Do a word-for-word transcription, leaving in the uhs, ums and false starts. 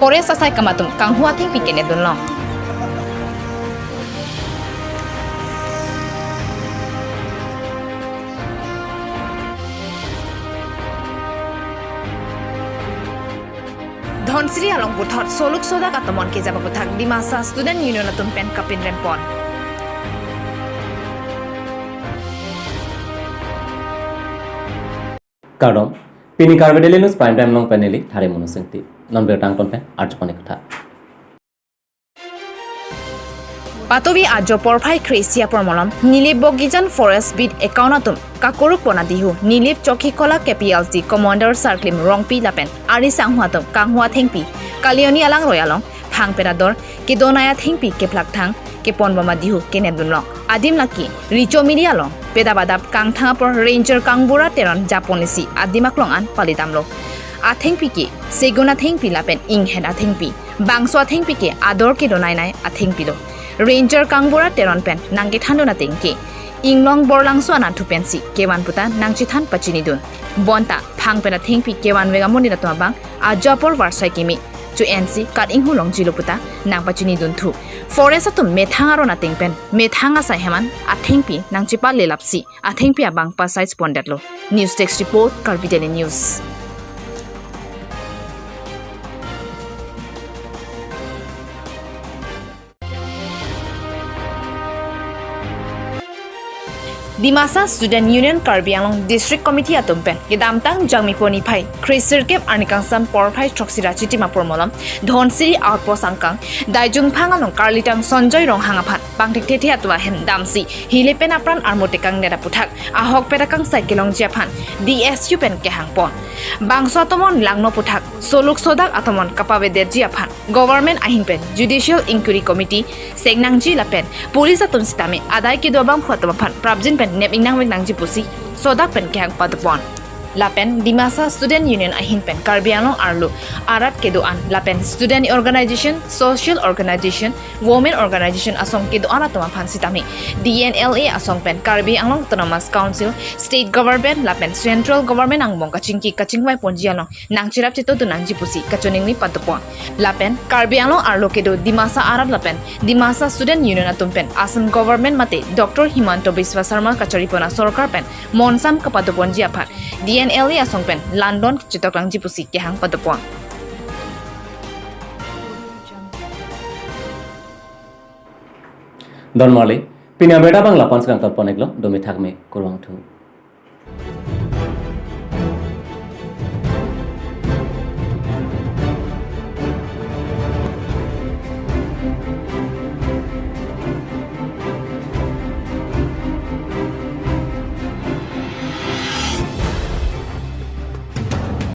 Forest asaikam atum kanghu athengpi kenep dunlong. Dhansiri along puthot soluk sodak atomon kejap aputhak Dimasa Student Union atum pen kapinrempon. Kardom, pini Karbi Daily News Prime Time along pen neli Thare Monu Singti. Non birtang ton pen arjupon ik tha. Patovi ajo porphai kre-isi apor malom Nilip Bogijan Forest Beat account atum kakoruk pon adihu Nilip Choki Khola K P L C Commander Sarklim Rongpi lapen ari sangho atum kanghu athengpi kalioni alangroi along phang pen ador kedonai athengpi keplak thang kepon bom adihu kenep dunlong. Adim lake Richo Miri along pedap adap kangthang apor Ranger Kangbura Teron japon isi adim aklong an palidamlo. Athengpi ke segun athengpi lapen inghen athengpi. Bangso athengpi ke ador kedonainai athengpilo. Ranger Kangbura Teron pen nangkethan dun ateng ke inglong Borlangso anatthu pensi kevan puta nangchethan pachini dun. Bonta phang pen athengpi kevan vek amonit atum abang ajo apor varsai keme chu ensi kat inghu longjilo puta nangpachini dunthu. Forest atum methang aron ateng pen methang asai hem an athengpi nangchepale lapsi athengpi abang pasai spondetlo. News Desk Report, Karbi Daily News. Dimasa Student Union Karbi Anglong District Committee atum pen kedamtang Jangmipo niphai kre-sirkep arni kangsam porphai throksi ra chitim apor malom Dhansiri Outpost angkang Daijungphang along karlitang Sanjoy Ronghang aphan pangthekthekthe atum ahem damsi hile pen apran armut tekangdet aputhak ahokpet akangsai kelongji aphan D S U pen kehangpon. Bangso atomon langno aputhak soluk sodak atomon kapavedetji aphan government ahin pen Judicial Inquiry Committee seng nangji lapen police atum sitame adai kedo abangphu atum aphan prapjin pen nep ingnang vek nangji pusi sodak pen kehang padopon. Lapen Dimasa Student Union ahin pen Karbi Anglong arlo arat kedo-an lapen student organization, social organization, women organization asong kedo-an atum aphan sitame D N L A asong pen Karbi Anglong Autonomous Council, state government lapen central government angbong kachingki kachingvai ponji along nangcherap cheto dun nangji pusi kachoningri padopon. Lapen Karbi Anglong arlo kedo Dimasa arat lapen Dimasa Student Union atum pen Assam government mate Doctor Himanta Biswa Sarma kacharipon asorkar pen monsam kapadoponji aphan D N L A asong pen landon chetok nangji pusi kehang padopon. Don marli, pini abirta abang la-an si kangtonpon iklo, domi thakme kurvangthu.